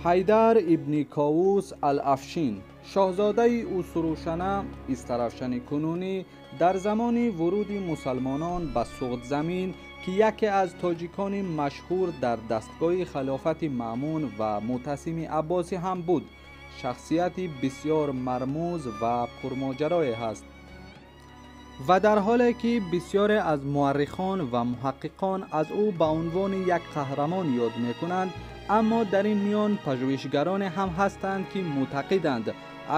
Ҳайдар ибни Ковус ал-Афшин, шоҳзодаи Усрушана, Истаравшани кунунӣ, дар замони вуруди мусалмонон ба Суғдзамин, ки яке аз тоҷикони машҳур дар дастгоҳи хилофати Маъмун ва Мутасими Аббосӣ ҳам буд, шахсияти бисёр мармуз ва пурмоҷарое ҳаст. Ва дар ҳоле ки бисёре аз муаррихон ва муҳаққиқон аз ӯ ба унвони як қаҳрамон ёд мекунанд, аммо дар ин миён пажӯҳишгароне ҳам ҳастанд, ки мӯътақиданд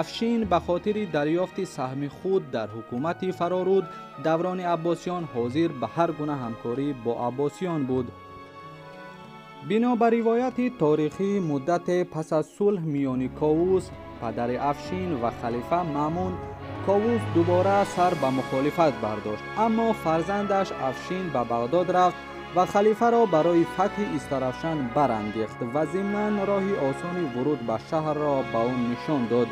Афшин ба хотири дарёфти саҳми худ дар ҳукумати фароруд даврони аббосиён ҳозир ба ҳар гуна ҳамкорӣ бо аббосиён буд. Бино ба ривояти торихӣ, муддате пас аз сулҳ миёни Ковус, падари Афшин, ва халифа Маъмун, Ковус дубора сар ба мухолифат бардошт, аммо фарзандаш Афшин ба Бағдод рафт ва халифаро барои фатҳи Истаравшан барангехт ва зимнан роҳи осони вуруд ба шаҳрро ба ӯ нишон дод.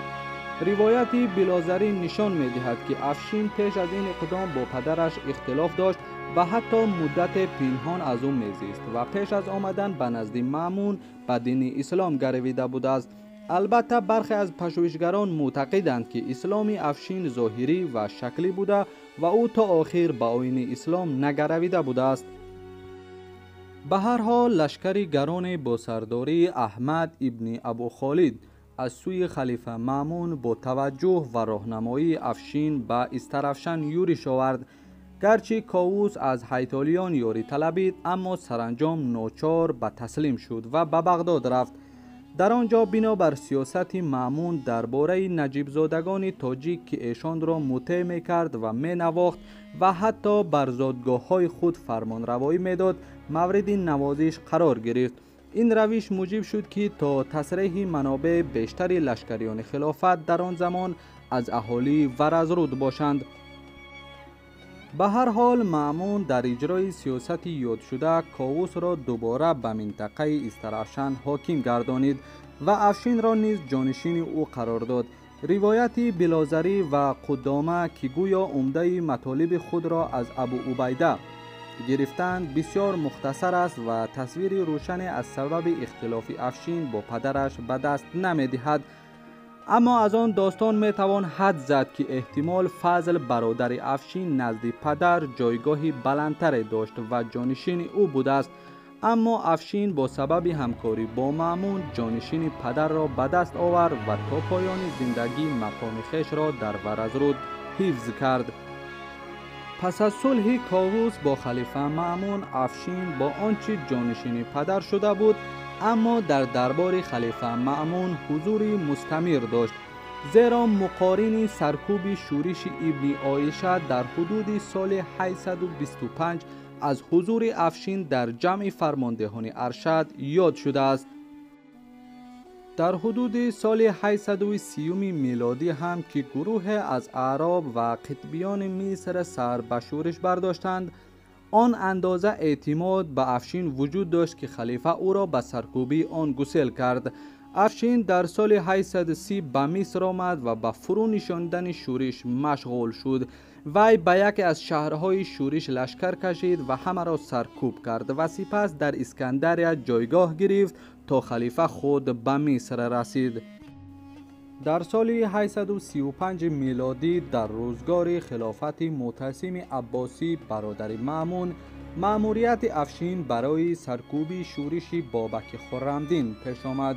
Ривояти Билозарӣ нишон медиҳад, ки Афшин пеш аз ин иқдом бо падараш ихтилоф дошт ва ҳатто муддате пинҳон аз ӯ мезист ва пеш аз омадан ба назди Маъмун ба дини ислом гаравида будааст. Албатта, бархе аз пажӯҳишгарон мӯътақиданд, ки исломи Афшин зоҳирӣ ва шаклӣ буда ва ӯ то охир ба оини ислом нагаравида будааст. Ба ҳар ҳол, лашкари гароне бо сардории Аҳмад ибни Абухолид аз сӯи халифа Маъмун бо таваҷҷӯҳ ва роҳнамоии Афшин ба Истаравшан юриш овард. Гарчи Ковус аз ҳайтолиён ёрӣ талабид, аммо саранҷом ночор ба таслим шуд ва ба Бағдод рафт. Дар он ҷо бинобар сиёсати Маъмун дар бораи наҷибзодагони тоҷик, ки эшонро мутеъ мекард ва менавохт ва ҳатто бар зодгоҳҳои худ фармонравоӣ медод, мавриди навозиш қарор гирифт. Ин равиш муҷиб шуд, ки то тасреҳи манобеъ бештари лашкариёни хилофат дар он замон аз аҳолии Варазруд бошанд. Ба ҳар ҳол, Маъмун дар иҷрои сиёсати ёдшуда Ковусро дубора ба минтақаи Истаравшан ҳоким гардонид ва Афшинро низ ҷонишини ӯ қарор дод. Ривояти Билозарӣ ва Қудома, ки гӯё умдаи матолиби худро аз Абу Убайда гирифтанд, бисёр мухтасар аст ва тасвири рӯшане аз сабаби ихтилофи Афшин бо падараш ба даст намедиҳад. Аммо аз он достон метавон ҳад зад, ки эҳтимол Фазл, бародари Афшин, назди падар ҷойгоҳи баландтаре дошт ва ҷонишини ӯ будааст, аммо Афшин бо сабаби ҳамкорӣ бо Маъмун ҷонишини падарро ба даст овард ва то поёни зиндагӣ мақоми хешро дар Варазруд ҳифз кард. Пас аз сулҳи Ковус бо халифа Маъмун, Афшин бо он чи ҷонишини падар шуда буд, аммо дар дарбори халифа Маъмун ҳузури мустамир дошт, зеро муқорини саркӯби шӯриши ибни Оиша дар ҳудуди соли 825 аз ҳузури Афшин дар ҷамъи фармондеҳони аршад ёд шудааст. Дар ҳудуди соли 830 милодӣ ҳам, ки гурӯҳе аз аъроб ва қитбиёни Миср сар ба шӯриш бардоштанд, он андоза эътимод ба Афшин вуҷуд дошт, ки халифа ӯро ба саркӯбии он гусел кард. Афшин дар соли 830 ба Миср омад ва ба фурӯ нишондани шӯриш машғул шуд. Вай ба яке аз шаҳрҳои шӯриш лашкар кашид ва ҳамаро саркӯб кард ва сипас дар Искандария ҷойгоҳ гирифт, то халифа худ ба Миср расид. Дар соли 835 милодӣ, дар рӯзгори хилофати Мутасими Аббосӣ, бародари Маъмун, маъмурияти Афшин барои саркӯбии шӯриши Бобаки Хуррамдин пеш омад.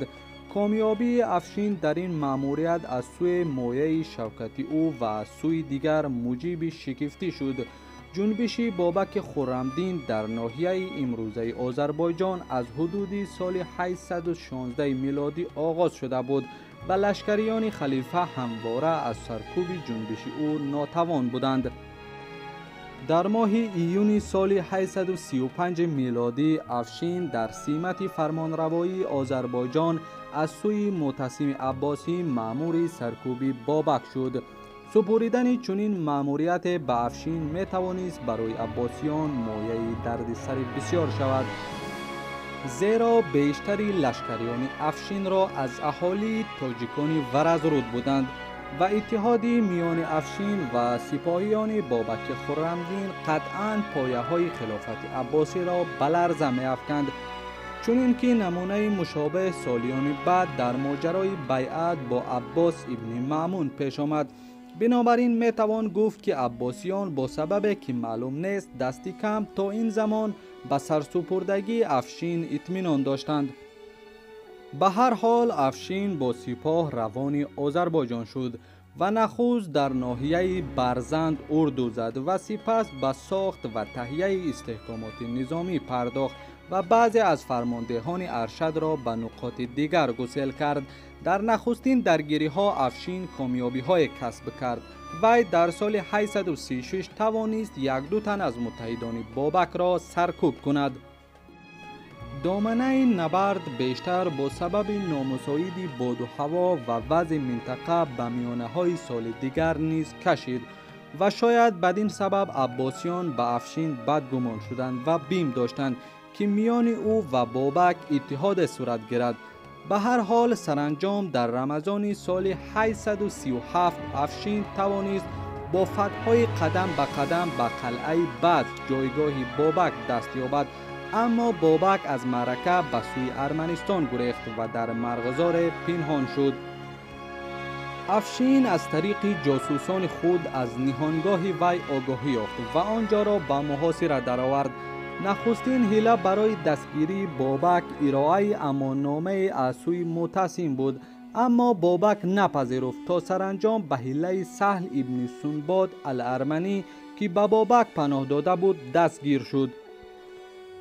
Комёбии Афшин дар ин маъмурият аз сӯи мояи шавкати ӯ ва аз сӯи дигар муҷиби шигифтӣ шуд. Ҷунбиши Бобаки Хуррамдин дар ноҳияи имрӯзаи Озарбойҷон аз ҳудуди соли 816 милодӣ оғоз шуда буд ва лашкариёни халифа ҳамвора аз саркӯби ҷунбиши ӯ нотавон буданд. Дар моҳи июни соли 835 милодӣ Афшин дар симати фармонравоии Озарбойҷон аз сӯи Мутасими Аббосӣ маъмури саркӯби Бобак шуд. Супуридани чунин маъмурияте ба Афшин метавонист барои аббосиён мояи дардисари бисёр шавад, зеро бештари лашкариёни Афшинро аз аҳолии тоҷикони Варазруд буданд ва иттиҳоди миёни Афшин ва сипоҳиёни Бобаки Хуррамдин қатъан пояҳои хилофати аббосиро ба ларза меафканд. Чунин ки намунаи мушобеҳ солиёни баъд дар моҷарои байъат бо Аббос ибни Маъмун пеш омад. Бинобар ин метавон гуфт, ки аббосиён бо сабабе ки маълум нест, дасти кам то ин замон ба сарсупурдагии Афшин итминон доштанд. Ба ҳар ҳол, Афшин бо сипоҳ равони Озарбойҷон шуд ва нахуст дар ноҳияи Барзанд урду зад ва сипас ба сохт ва таҳияи истеҳкомоти низомӣ пардохт ва баъзе аз фармондеҳони аршадро ба нуқоти дигар гусел кард. Дар нахустин даргириҳо Афшин комёбиҳое касб кард. Вай дар соли 836 тавонист як-ду тан аз муттаҳидони Бобакро саркӯб кунад. Доманаи набард бештар бо сабаби номусоиди боду ҳаво ва вазъи минтақа ба миёнаҳои соли дигар низ кашид ва шояд бадин сабаб аббосиён ба Афшин бадгумон шуданд ва бим доштанд, ки миёни ӯ ва Бобак иттиҳоде сурат гирад. Ба ҳар ҳол, саранҷом дар рамазони соли 837 Афшин тавонист бо фатҳҳои қадам ба қадам ба қалъаи Бадр, ҷойгоҳи Бобак, даст ёбад. Аммо Бобак аз маърака ба сӯи Арманистон гурехт ва дар марғзоре пинҳон шуд. Афшин аз тариқи ҷосусони худ аз ниҳонгоҳи вай огоҳӣ ёфт ва он ҷоро ба муҳосира даровард. Нахустин ҳила барои дастгирии Бобак ироаи амонномае аз сӯи Муътасим буд, аммо Бобак напазируфт, то саранҷом ба ҳилаи Саҳл ибни Сунбод Аларманӣ, ки ба Бобак паноҳ дода буд, дастгир шуд.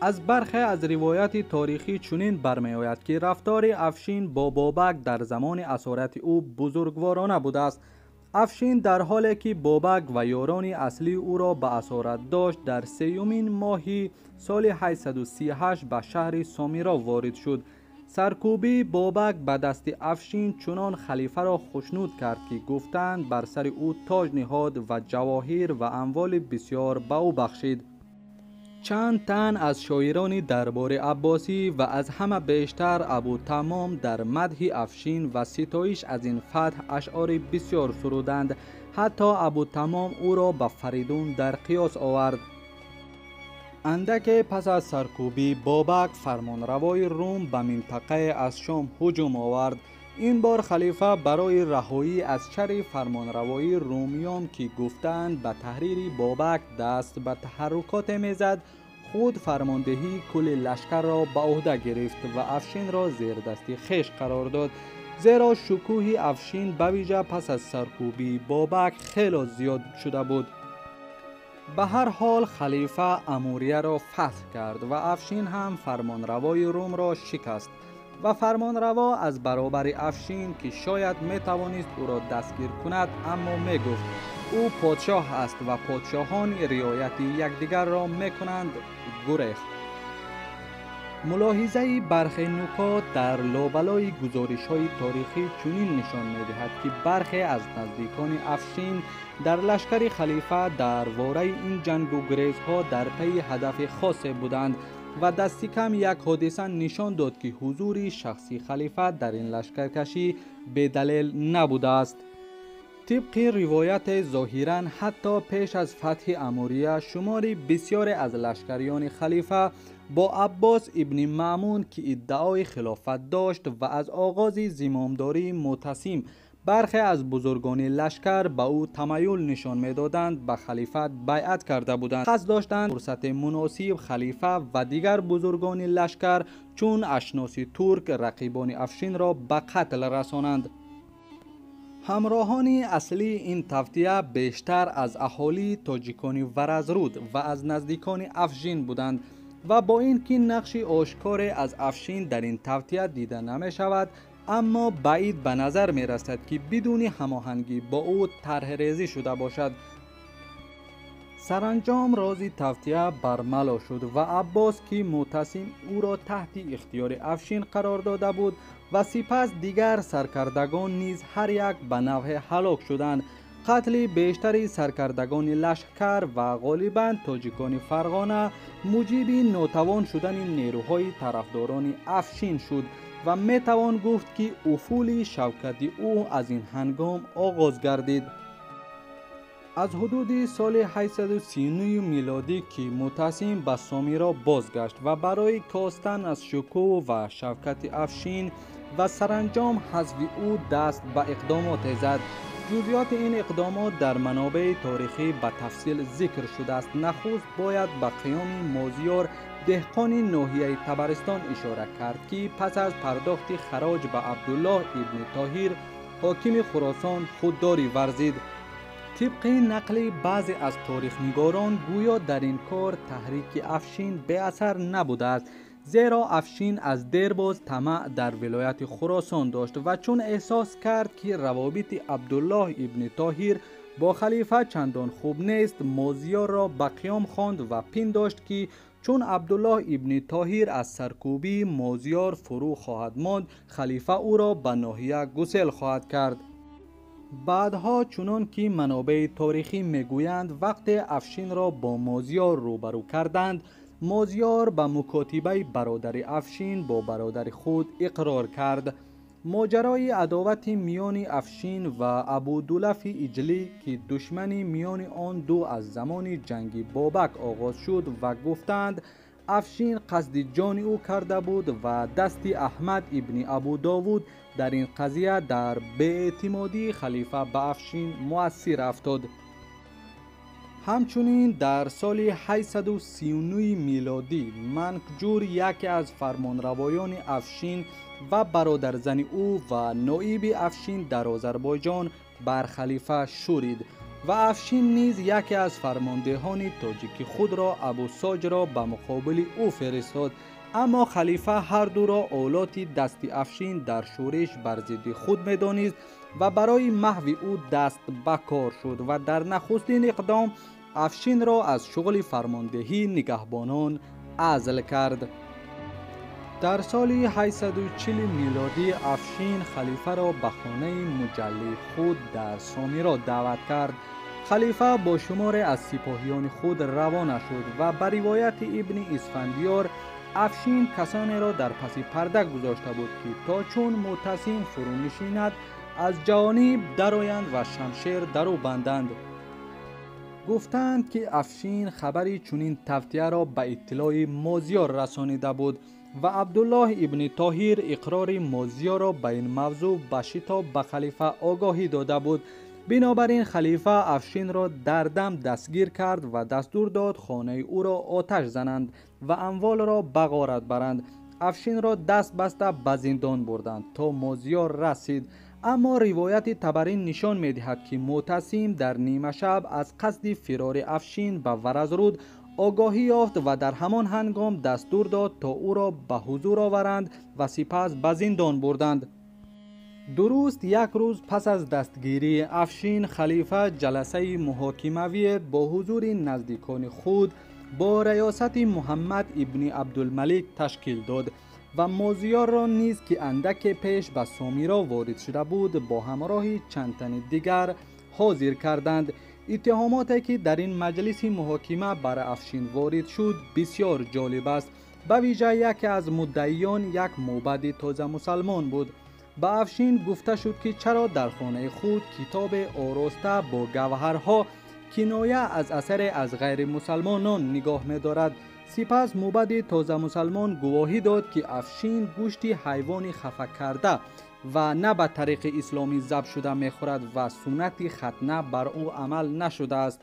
Аз бархе аз ривояти торихӣ чунин бармеояд, ки рафтори Афшин бо Бобак дар замони асорати ӯ бузургворона будааст. Афшин дар ҳоле ки Бобак ва ёрони аслии ӯро ба асорат дошт, дар сеюмин моҳи соли 838 ба шаҳри Сомиро ворид шуд. Саркӯбии Бобак ба дасти Афшин чунон халифаро хушнуд кард, ки гуфтанд бар сари ӯ тоҷ ниҳод ва ҷавоҳир ва амволи бисёр ба ӯ бахшид. Чанд тан аз шоирони дарбори аббосӣ ва аз ҳама бештар Абутамом дар мадҳи Афшин ва ситоиш аз ин фатҳ ашъори бисёр суруданд. Ҳатто Абутамом ӯро ба Фаридун дар қиёс овард. Андаке пас аз саркӯбии Бобак, фармонравои Рум ба минтақае аз Шом ҳуҷум овард. Ин бор халифа барои раҳоӣ аз шарри фармонравоии румиён, ки гуфтаанд ба таҳрири Бобак даст ба таҳаррукоте мезад, худ фармондеҳии кулли лашкарро ба ӯҳда гирифт ва Афшинро зердасти хеш қарор дод, зеро шукӯҳи Афшин ба вижа пас аз саркӯбии Бобак хело зиёд шуда буд. Ба ҳар ҳол, халифа Амурияро фатҳ кард ва Афшин ҳам фармонравои Румро шикаст ва фармонраво аз баробари Афшин, ки шояд метавонист ӯро дастгир кунад, аммо мегуфт ӯ подшоҳ аст ва подшоҳон риояти якдигарро мекунанд, гурехт. Мулоҳизаи бархе нукот дар лобалои гузоришҳои торихӣ чунин нишон медиҳад, ки бархе аз наздикони Афшин дар лашкари халифа дар вораи ин ҷангу гурезҳо дар пайи ҳадафи хосе буданд ва дасти кам як ҳодиса нишон дод, ки ҳузури шахси халифа дар ин лашкаркашӣ бедалел набудааст. Тибқи ривояте, зоҳиран ҳатто пеш аз фатҳи Амурия, шумори бисёре аз лашкариёни халифа бо Аббос ибни Маъмун, ки иддаои хилофат дошт ва аз оғози зимомдории Муътасим бархе аз бузургони лашкар ба ӯ тамаюл нишон медоданд, ба халифат байъат карда буданд. Қасд доштанд фурсати муносиб халифа ва дигар бузургони лашкар чун ашноси турк, рақибони Афшинро ба қатл расонанд. Ҳамроҳони аслии ин тавтия бештар аз аҳолии тоҷикони Варазруд ва аз наздикони Афшин буданд ва бо ин ки нақши ошкоре аз Афшин дар ин тавтия дида намешавад, аммо баъид ба назар мерасад, ки бидуни ҳамоҳангӣ бо ӯ тарҳрезӣ шуда бошад. Саранҷом рози тавтия бармало шуд ва Аббос, ки Муътасим ӯро таҳти ихтиёри Афшин қарор дода буд, ва сипас дигар саркардагон низ ҳар як ба навъе ҳалок шуданд. Қатли бештари саркардагони лашкар ва ғолибан тоҷикони Фарғона муҷиби нотавон шудани нерӯҳои тарафдорони Афшин шуд ва метавон гуфт, ки уфули шавкати ӯ аз ин ҳангом оғоз гардид. Аз ҳудуди соли 839 милодӣ ки Муътасим ба Сомиро бозгашт ва барои костан аз шукӯҳ ва шавкати Афшин ва саранҷом ҳазфи ӯ даст ба иқдомоте зад. Ҷузъиёти ин иқдомот дар манобеи таърихӣ ба тафсил зикр шудааст. Нахуст бояд ба қиёми Мозиёр, деҳқони ноҳияи Табаристон, ишора кард, ки пас аз пардохти хароҷ ба Абдуллоҳ ибни Тоҳир, ҳокими Хуросон, худдорӣ варзид. Тибқи нақли баъзе аз таърихнигорон, гӯё дар ин кор таҳрики Афшин беасар набудааст, зеро Афшин аз дербоз тамаъ дар вилояти Хуросон дошт ва чун эҳсос кард, ки равобити Абдуллоҳ ибни Тоҳир бо халифа чандон хуб нест, Мозиёрро ба қиём хонд ва пиндошт, ки чун Абдуллоҳ ибни Тоҳир аз саркӯбии Мозиёр фурӯ хоҳад монд, халифа ӯро ба ноҳия гусел хоҳад кард. Баъдҳо, чунон ки манобеи таърихӣ мегӯянд, вақте Афшинро бо Мозиёр рӯбарӯ карданд, Мозиёр ба мукотибаи бародари Афшин бо бародари худ иқрор кард. Моҷарои адовати миёни Афшин ва Абудулафи Иҷлӣ, ки душмани миёни он ду аз замони ҷанги Бобак оғоз шуд ва гуфтанд, Афшин қасди ҷони ӯ карда буд ва дасти Аҳмад ибни Абу Довуд дар ин қазия дар беэътимодии халифа ба Афшин муассир афтод. Ҳамчунин дар соли 839 милодӣ Манкҷур, яке аз фармонравоёни Афшин ва бародарзани ӯ ва ноиби Афшин дар Озарбойҷон, бар халифа шӯрид ва Афшин низ яке аз фармондеҳони тоҷики худро, Абусоҷро, ба муқобили ӯ фиристод. Аммо халифа ҳар дуро олоти дасти Афшин дар шӯриш бар зидди худ медонист ва барои маҳви ӯ даст ба кор шуд ва дар нахустин иқдом Афшинро аз шуғли фармондеҳии нигаҳбонон азл кард. Дар соли 840 милодӣ Афшин халифаро ба хонаи муҷаллии худ дар Сомиро даъват кард. Халифа бо шуморе аз сипоҳиёни худ равона шуд ва ба ривояти ибни Исфандиёр, Афшин касонеро дар паси парда гузошта буд, ки то чун Муътасим фурӯ нишинад, аз ҷониб дароянд ва шамшер дар ӯ банданд. Гуфтанд, ки Афшин хабари чунин тавтияро ба иттилои Мозиёр расонида буд ва Абдуллоҳ ибни Тоҳир иқрори Мозиёрро ба ин мавзӯъ ба шитоб ба халифа огоҳӣ дода буд. Бинобар ин халифа Афшинро дар дам дастгир кард ва дастур дод хонаи ӯро оташ зананд ва амволро ба ғорат баранд. Афшинро даст баста ба зиндон бурданд то Мозиёр расид. Аммо ривояти Табарин нишон медиҳад, ки Муътасим дар нимашаб аз қасди фирори Афшин ба Варазруд огоҳӣ ёфт ва дар ҳамон ҳангом дастур дод то ӯро ба ҳузур оваранд ва сипас ба зиндон бурданд. Дуруст як рӯз пас аз дастгирии Афшин, халифа ҷаласаи муҳокимавие бо ҳузури наздикони худ бо раёсати Муҳаммад ибни Абдулмалик ташкил дод ва Мозиёрро низ, ки андаке пеш ба Сомиро ворид шуда буд, бо ҳамроҳи чанд тани дигар ҳозир карданд. Иттиҳомоте, ки дар ин маҷлиси муҳокима бар Афшин ворид шуд, бисёр ҷолиб аст. Ба вижа яке аз муддаиён як мӯбади тозамусалмон буд. Ба Афшин гуфта шуд, ки чаро дар хонаи худ китобе ороста бо гавҳарҳо, киноя аз асаре аз ғайримусалмонон, нигоҳ медорад. Сипас мӯбади тозамусалмон гувоҳӣ дод, ки Афшин гӯшти ҳайвони хафа карда ва на ба тариқи исломӣ забҳ шуда мехӯрад ва суннати хатна бар ӯ амал нашудааст.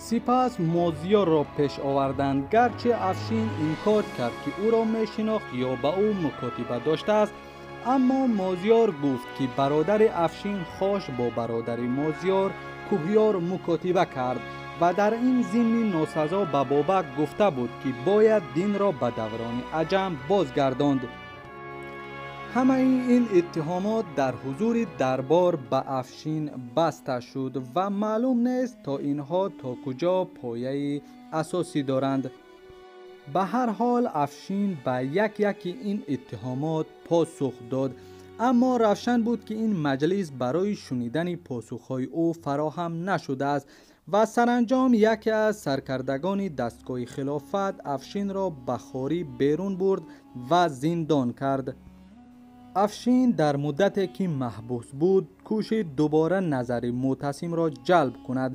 Сипас Мозиёрро пеш оварданд. Гарчи Афшин инкор кард, ки ӯро мешинохт ё ба ӯ мукотиба доштааст, аммо Мозиёр гуфт, ки бародари Афшин Хош бо бародари Мозиёр Кӯҳёр мукотиба кард ва дар ин зимни носазо ба Бобак гуфта буд, ки бояд динро ба даврони аҷам бозгардонд. Ҳамаи ин иттиҳомот дар ҳузури дарбор ба Афшин баста шуд ва маълум нест, то инҳо то куҷо пояи асосӣ доранд. Ба ҳар ҳол, Афшин ба як яки ин иттиҳомот посух дод, аммо равшан буд, ки ин маҷлис барои шунидани посухҳои ӯ фароҳам нашудааст ва саранҷом яке аз саркардагони дастгоҳи хилофат Афшинро ба хорӣ берун бурд ва зиндон кард. Афшин дар муддате ки маҳбус буд кӯшид дубора назари Муътасимро ҷалб кунад,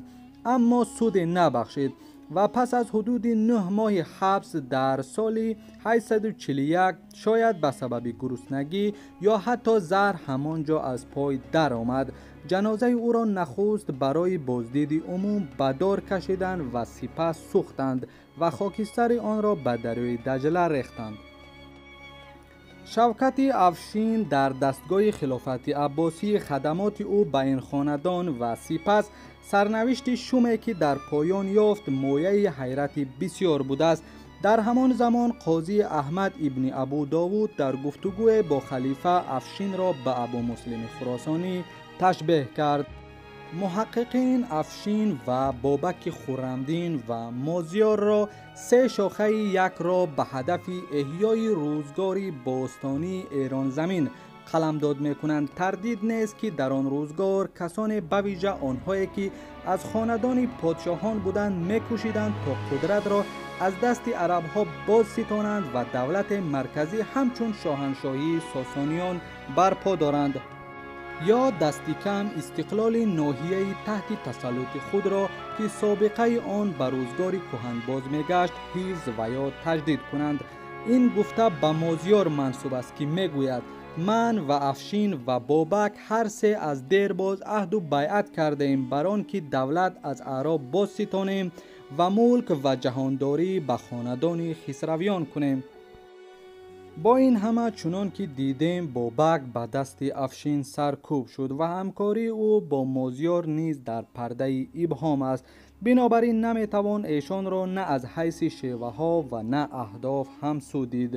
аммо суде набахшид ва пас аз ҳудуди 9 моҳи ҳабс дар соли 841 шояд ба сабаби гуруснагӣ ё ҳатто заҳр ҳамон ҷо аз пой даромад. Ҷанозаи ӯро нахуст барои боздиди умум ба дор кашиданд ва сипас сӯхтанд ва хокистари онро ба дарёи Даҷла рехтанд. Шавкати Афшин дар дастгоҳи хилофати Аббосӣ, хадамоти ӯ ба ин хонадон ва сипас сарнавишти шуме ки дар поён ёфт мояи ҳайрати бисёр будааст. Дар ҳамон замон қозӣ Аҳмад ибни Абу Довуд дар гуфтугӯе бо халифа Афшинро ба Абу Муслими Хуросонӣ ташбеҳ кард. Муҳаққиқин Афшин ва Бобаки Хуррамдин ва Мозиёрро се шохаи якро ба ҳадафи эҳёи рӯзгори бостонии Эронзамин қаламдод мекунанд. Тардид нест ки дар он рӯзгор касоне ба вижа онҳое ки аз хонадони подшоҳон буданд мекӯшиданд то қудратро аз дасти арабҳо боз ситонанд ва давлати марказӣ ҳамчун шоҳаншоҳии Сосониён барпо доранд ё дасти кам истиқлоли ноҳияи таҳти тасаллути худро ки собиқаи он ба рӯзгори кӯҳан боз мегашт ҳифз ва ё таҷдид кунанд. Ин гуфта ба Мозиёр мансуб аст ки мегӯяд: ман ва Афшин ва Бобак ҳар се аз дербоз аҳду байъат кардаем бар он ки давлат аз аъроб боз ситонем ва мулк ва ҷаҳондорӣ ба хонадони хисравиён кунем. Бо ин ҳама чунон ки дидем Бобак ба дасти Афшин саркӯб шуд ва ҳамкории ӯ бо Мозиёр низ дар пардаи ибҳом аст. Бинобар ин наметавон эшонро на аз ҳайси шеваҳо ва на аҳдоф ҳамсӯ дид.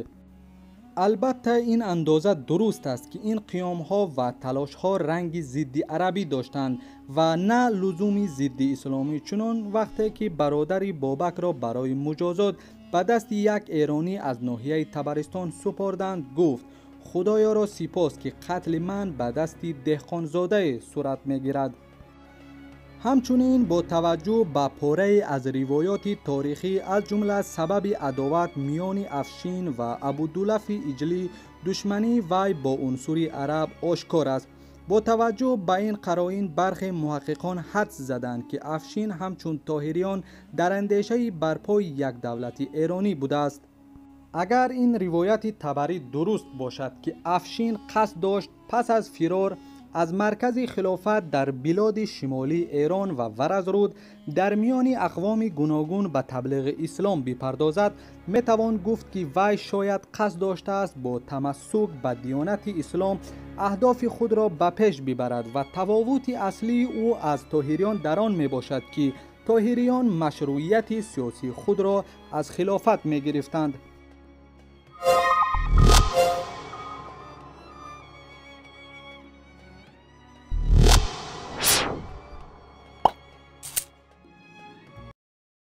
Албатта ин андоза дуруст аст ки ин қиёмҳо ва талошҳо ранги зидди арабӣ доштанд ва на лузуми зидди исломӣ, чунон вақте ки бародари Бобакро барои муҷозот ба дасти як эронӣ аз ноҳияи Табаристон супорданд, гуфт: худоёро сипос ки қатли ман ба дасти деҳқонзодае сурат мегирад. Ҳамчунин бо таваҷҷӯҳ ба порае аз ривоёти торихӣ аз ҷумла сабаби адоват миёни Афшин ва Абудулафи Иҷлӣ, душмании вай бо унсури араб ошкор аст. Бо таваҷҷӯҳ ба ин қароин бархе муҳаққиқон ҳадс заданд ки Афшин ҳамчун тоҳириён дар андешаи барпои як давлати эронӣ будааст. Агар ин ривояти Табарӣ дуруст бошад ки Афшин қасд дошт пас аз фирор аз маркази хилофат дар билоди шимолии Эрон ва Варазруд дар миёни ақвоми гуногун ба таблиғи ислом бипардозад, метавон гуфт ки вай шояд қасд доштааст бо тамассук ба диёнати ислом аҳдофи худро ба пеш бибарад ва тафовути аслии ӯ аз тоҳириён дар он мебошад ки тоҳириён машрӯияти сиёсии худро аз хилофат мегирифтанд.